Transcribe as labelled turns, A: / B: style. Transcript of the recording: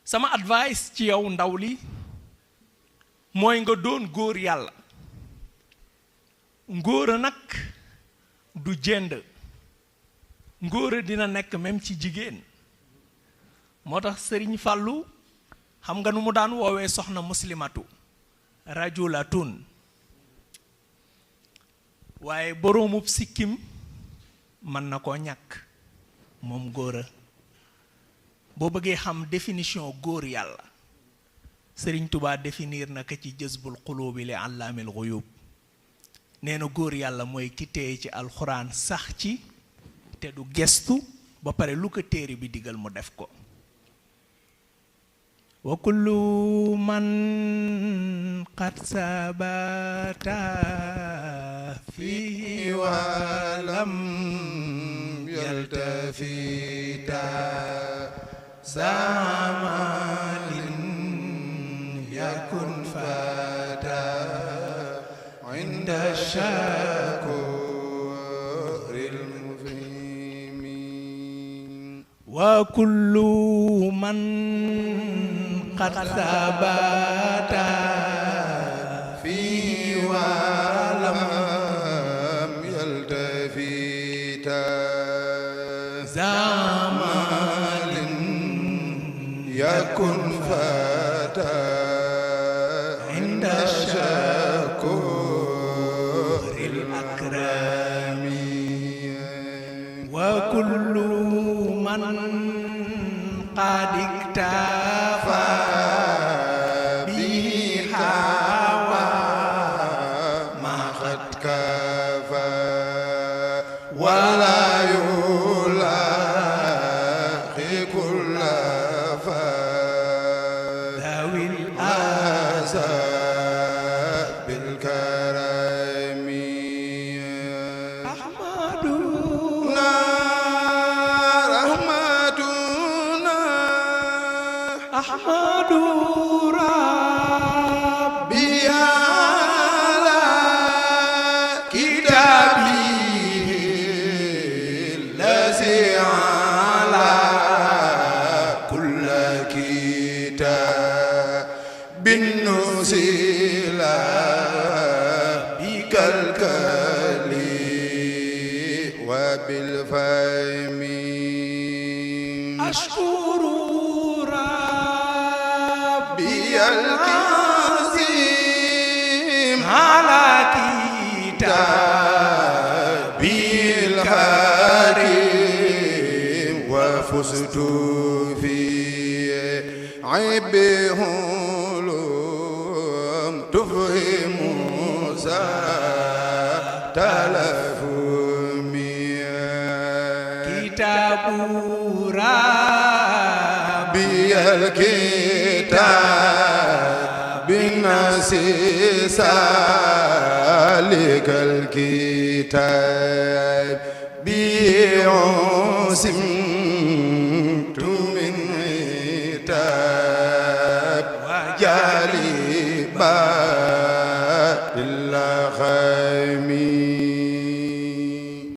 A: sama advice ci yow ndaw li mooy nga doon góor yàlla. ngóora nag du jënd ngóora dina nekk même ci jigéen moo tax sëriñ Fàllu xam nga nu mu daan woowee soxna muslimatu rajulatun waaye boroomub sikkim mën na koo ñàkk moom góora boo bëggee xam définition góor yàlla sëriñ Tubaa définir na ko ci jësbul xuluubi li allaamil xuyub nee na góor yàlla mooy ki téye ci alxuraan sax ci te du gestu ba pare lu ko téere bi digal mu def ko wa kullu man qad sabata fihi wa lam yaltafita zamanin yakun fata inda shakuril mufhimin wa kullu man qad sabata fi wa lam yaltafita zamanin yakun fata inda shakuril akrami wa kullu man qad iktafa bihi hawa ma qad kafa wala yulaqi kulla fa dawil asa bil karami ahmaduna أحمد ربي على كتابه الذي على كل كتاب نزل بكالكلي وبالفهم أشكر العظيم على كتابه الكريم وفزت في عيبه لم تفهم تلفمي كتاب ربي الكتاب بالناس سالك الكتاب بعصم